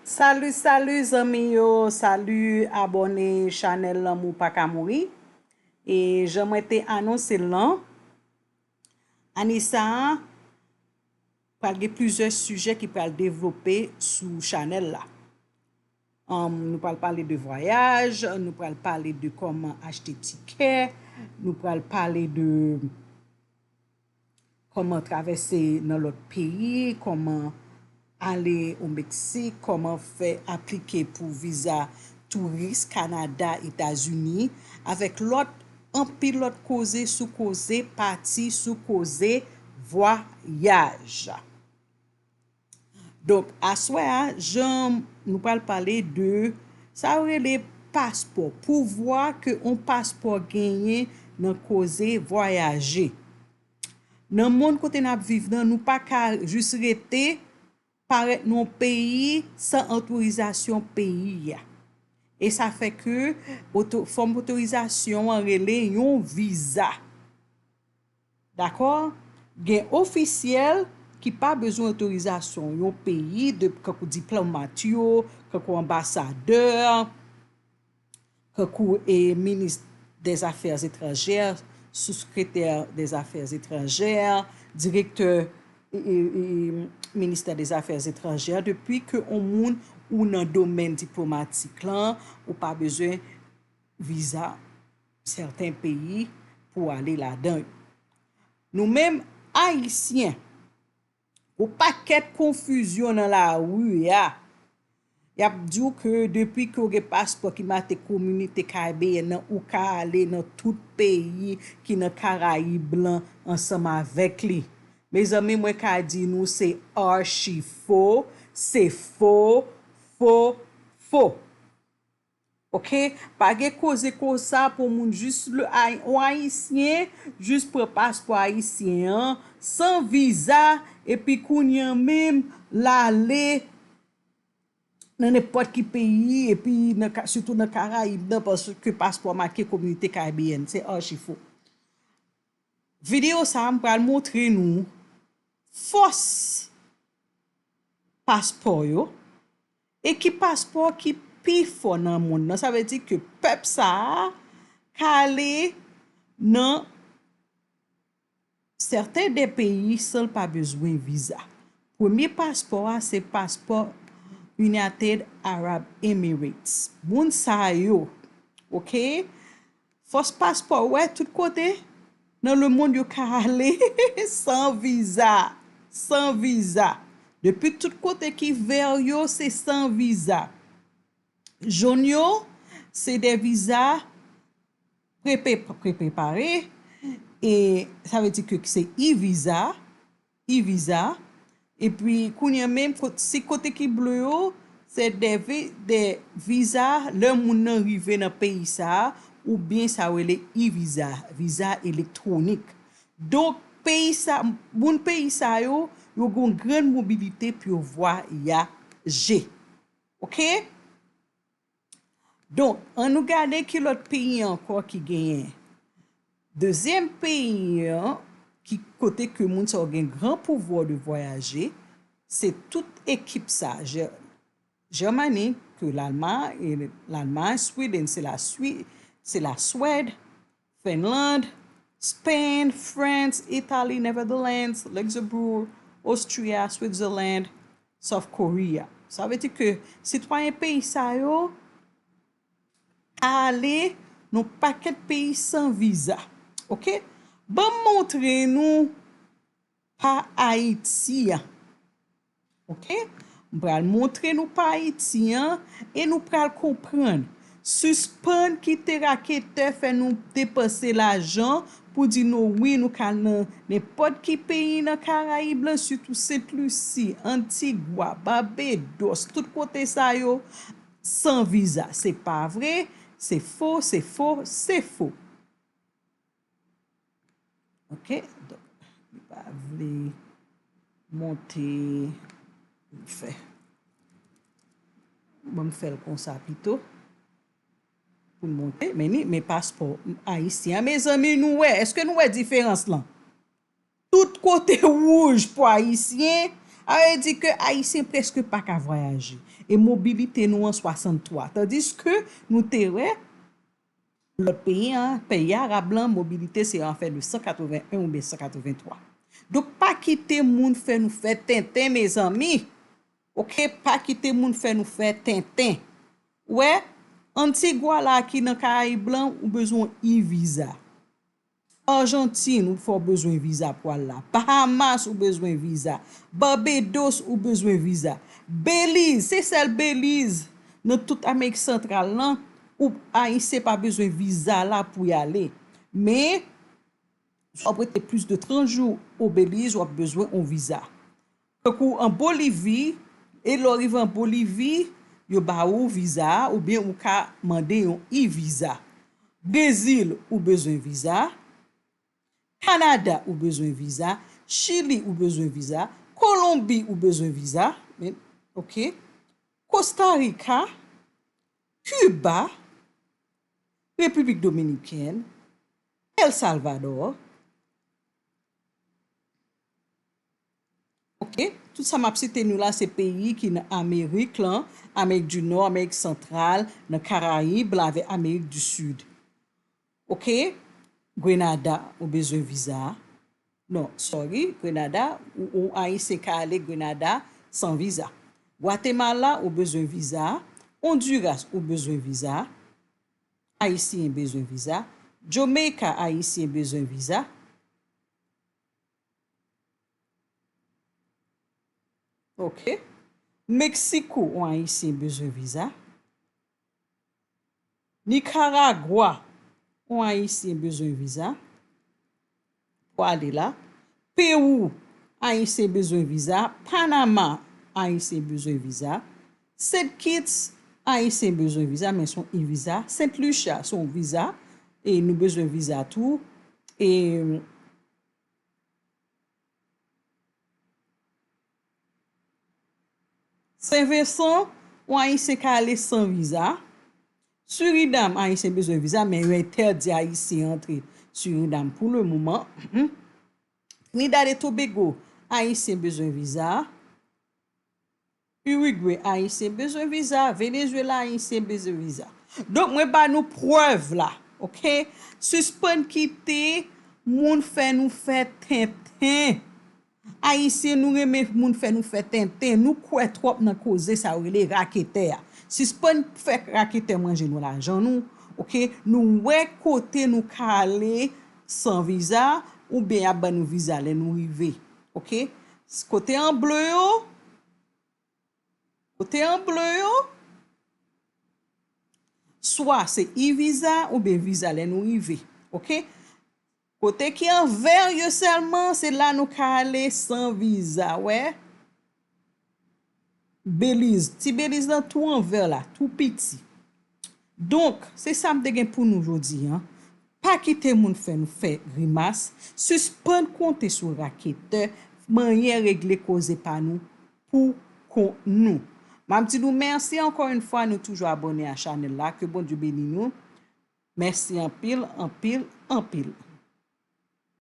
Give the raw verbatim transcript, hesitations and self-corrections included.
Salut, salut zanmi yo, salut abòne chanèl Lanmou Pa Ka Mouri. E jan mwen te anonse l lan, ane sa a, pral gen plizyè sijè ki pral devlope sou chanèl la. Anm, nou pral pale de vwayaj, nou pral pale de kòman achte tikè, nou pral pale de kòman travèse nan lòt peyi, kòman ale o Meksik, kòman fè aplike pou viza touris Kanada, Etazini, avèk lòt, anpil lòt koze sou koze pati, sou koze vwayaj. Donk, aswè a, jan nou pral pale de sa yo rele paspò, pouvwa ke yon paspò genyen nan koze vwayaje. Nan mond kote n ap viv nan, nou pa ka jis rete parèt nan yon peyi san otorizasyon peyi a. E sa fè ke oto-, fòm otorizasyon an rele yon viza. Dakò? Gen ofisyèl ki pa bezwen otorizasyon yon peyi, de, kankou diplomat yo, kankou anbasadè, kankou, e, minis des Affaires Étrangères, sous-secrétaire des Affaires Étrangères, direktè, e, e, e, ministè des Affaires Étrangères, depi ke yon moun ou nan domèn diplomatik lan, ou pa bezwen viza sèten peyi pou ale ladan yo. Nou menm, Ayisyen, yon pakèt konfizyon nan lari a. Y ap di w ke depi ke w gen paspò ki make Kominite Karibeyèn nan, ou ka ale nan tout peyi ki nan Karayib lan ansanm avèk li. Mezanmi, mwen ka di nou se achi fo, se fo, fo, fo. Oke? Pa gen koze konsa pou moun jis le, ay-, yon Ayisyen jis pran paspò ayisyen an san viza, epi kounye a menm l ale nan nenpòt ki peyi, epi nan ka-, sitou nan Karayib nan, paske paspò a make Kominite Karibeyèn. Se achi fo. Videyo sa a, m pral montre nou fòs paspò yo e ki paspò ki pi fò nan mond nan. Sa vle di ke pèp sa a ka ale nan sèten de peyi san l pa bezwen viza. Premye paspò a se paspò United Arab Emirates. Moun sa yo, oke, fòs paspò, w wè, tout kote nan lemonn yo ka ale san viza, san viza. Depi tout kote ki vè yo, se san viza. Jòn yo, se de viza pre-, pre-, pre-, prepare, e sa vle di ke se e-viza, e-viza, epi kounye a menm, kot-, si kote ki ble yo, se de vi-, de viza lè moun nan rive nan peyi sa a, oubyen sa yo rele e-viza, viza elektwonik. Donk, peyi sa, moun peyi sa yo, yo gon grann mobilite pou yo vwayaje. Oke? Donk, ann nou gade ki lòt peyi ankò ki genyen. Dezyèm peyi an, ki kote ke moun sa yo gen gran pouvwa de vwayaje, se tout ekip sa, Jè-, Jèmani, ke Lalmay, e Lalmay, Sweden, se la Swi-, se la Swèd, Finland, Spain, France, Italy, Netherlands, Luxembourg, Austria, Switzerland, South Korea. Sa vle di ke sitwayen peyi sa yo ka ale nan pakèt peyi san viza. Oke? Ban m montre nou pa Ayiti a. Oke? M pral montre nou pa Ayiti an e nou pral konprann. Sispann kite raketè fè nou depanse lajan pou di nou wi, nou ka al nan nenpòt ki peyi nan Karayib lan, sitou Sent Lisi, Antigwa, Babedòs, tout kote sa yo, san viza. Se pa vre, se fo, se fo, se fo. Oke, donk, li pa vle monte, fè. Ban m fè l konsa pito. Pou l monte, men ni, men paspò ayisyen an. Mezanmi, nou wè, èske nou wè diferans lan? Tout kote wouj pou Ayisyen, Sa vle di ke Ayisyen prèske pa ka vwayaje. E mobilite nou an swasanntwa. Tandiske nou te wè, lòt peyi an, peyi arab lan, mobilite se an fè de san katreven en oubyen san katreven twa. Donk, pa kite moun fè nou fè tenten, mezanmi. Oke, pa kite moun fè nou fè tenten. Wè, Antigwa la ki nan Karayib lan, ou bezwen e-viza. Ajantin, ou fè w bezwen viza pou al la. Bahamas, ou bezwen viza. Barbados, ou bezwen viza. Beliz, se sèl Beliz nan tout Amerik Santral lan, ou Ayisyen pa bezwen viza la pou y ale. Men, si w ap rete plis de trant jou o Beliz, w ap bezwen yon viza. Tankou an Bolivi, e lè w rive an Bolivi, yo ba ou viza a, oubyen ou ka mande yon e-viza. Brezil, ou bezwen viza. Kanada, ou bezwen viza. Chili, ou bezwen viza. Kolonbi, ou bezwen viza. Men, oke. Kosta Rika, Kiba, Repiblik Dominikèn, El Salvador. Oke? Tout sa m ap site nou la, se peyi ki nan Amerik lan, Amerik di Nò, Amerik Santral, nan Karayib la avèk Amerik di Sid. Oke? Grenada, ou bezwen viza. Non, sorry, Grenada, ou, ou Ayisyen ka ale Grenada san viza. Gwatemala, ou bezwen viza. Ondiras, ou bezwen viza. Ayisyen bezwen viza. Jamaica, Ayisyen bezwen viza. Oke. Meksiko, yon Ayisyen bezwen viza. Nikaragwa, yon Ayisyen bezwen viza pou ale la. Pewou, Ayisyen bezwen viza. Panama, Ayisyen bezwen viza. Sent Kitts, Ayisyen bezwen viza, men se yon e-viza. Sent Lucia, se yon viza, e nou bezwen viza tou. E Sen Vensan, yon Ayisyen ka ale san viza. Surinam, Ayisyen bezwen viza, men yo entèdi Ayisyen antre Surinam pou le moman. Trinidad e Tobago, Ayisyen bezwen viza. Irigwe, Ayisyen bezwen viza. Venezuela, Ayisyen bezwen viza. Donk, mwen ba nou prèv la, oke? Sispann kite moun fè nou fè tenten. Ayisyen, nou renmen moun fè nou fè tenten. Nou kwè twòp nan koze sa yo rele raketè a. Sispann fè raketè manje nou lajan nou, oke? Nou wè kote nou ka ale san viza, oubyen y ap ban nou viza lè nou rive, oke? Kote an ble yo, kote an ble yo, swa se e-viza oubyen viza lè nou rive, oke? Kote ki an vè yo sèlman, se la nou ka ale san viza, wè. Beliz, ti Beliz lan tou an vè la, tou piti. Donk, se sa m te gen pou nou jodi a. Pa kite moun fè nou fè grimas, sispann konte sou raketè, manyen regle koze pa nou pou kont nou. M ap di nou mèsi ankò yon fwa, nou toujou abòne a chanèl la, ke Bondye beni nou. Mèsi anpil, anpil, anpil.